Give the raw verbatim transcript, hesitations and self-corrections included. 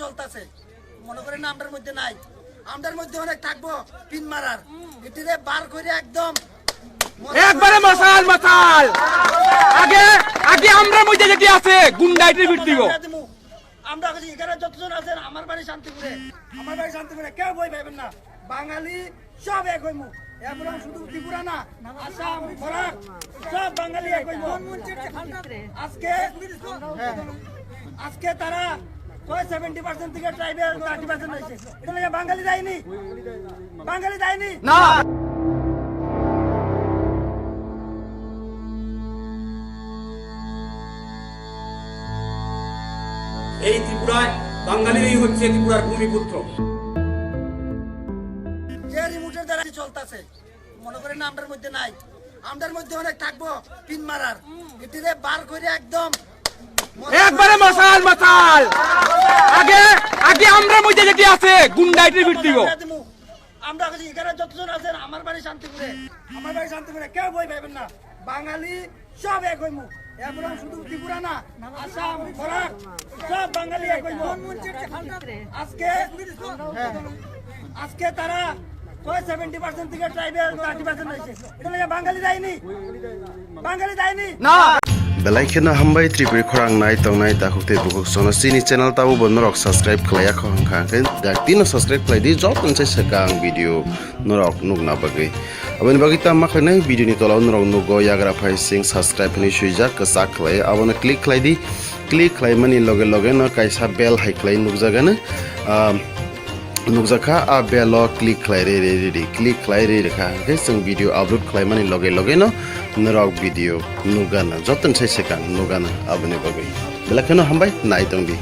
চলতেছে, মনে করে না আমরার মধ্যে নাই, আমরার মধ্যে অনেক থাকবো পিন মারার। এটিরে বার করে একদম একবারে মশাল মশাল। আগে, আগে আমরার মধ্যে যেটি আছে গুন্ডা এটির ভিড় দিব। আমরা দিমু। আমরা কাছে এখানে যতজন আছেন, আমার বাড়ি শান্তিপুরে, আমার বাড়ি শান্তিপুরে, কেউ ভয় পাবেন না। বাঙালি সব এক হইমু। এরপরে শুধু ত্রিপুরা না, আসাম, বরাক, সব বাঙালি এক হইমু। আজকে, আজকে তারা কয় সেভেন্টি পার্সেন্ট থেকে ট্রাইবাল থার্টি পার্সেন্ট হয়েছে। এটা লাগে বাঙালি দেয়নি, বাঙালি দেয়নি। না। এই ত্রিপুরায় বাঙালিরাই হচ্ছে ত্রিপুরার ভূমিপুত্র। যে রিমোটের দ্বারা চলতেছে, মনে করে না আমরার মধ্যে নাই, আমরার মধ্যে অনেক থাকবো পিন মারার। এটিরে বার করে একদম একবারে মশাল মশাল। আগে, আগে আমরার মধ্যে যেটি আছে গুন্ডা এটির ভিড় দিব। আমরা দিমু। আমরা কাছে এখানে যতজন আছেন, আমার বাড়ি শান্তিপুরে, আমার বাড়ি শান্তিপুরে, কেউ ভয় পাবেন না। বাঙালি সব এক হইমু। এরপরে শুধু ত্রিপুরা না, আসাম, বরাক, সব বাঙালি এক হইমু। আজকে, আজকে তারা কয় সেভেন্টি পার্সেন্ট থেকে ট্রাইবাল থার্টি পার্সেন্ট হয়েছে। এটা লাগে বাঙালি দেয়নি, বাঙালি দেয়নি। না। Belai kheno hambai Tripuri khorang nai tongnai takhuk tei bukhuk sono chini channel tabo bo norok subscribe khlaiya kho hwnkha hwnkhe dak tino subscribe khlai di joto ni sai swkang video norok nukna bagwi. Aboni bagwi tamo khlainai video ni tola o norok nugo yagra phai sing subscribe hinwi swijak kwchak khlai abono click khlai di. Click khlaimani loge loge no kaisa bell hai khlai nukjagano. Ah, nukjakha, a bell o click khlai re re re re, click khlai re re kha hwnkhe chwng video upload khlaimani loge loge no norok video nukgana, joto ni sai swkang nukgana aboni bagwi. Belai kheno hambai nai tong di.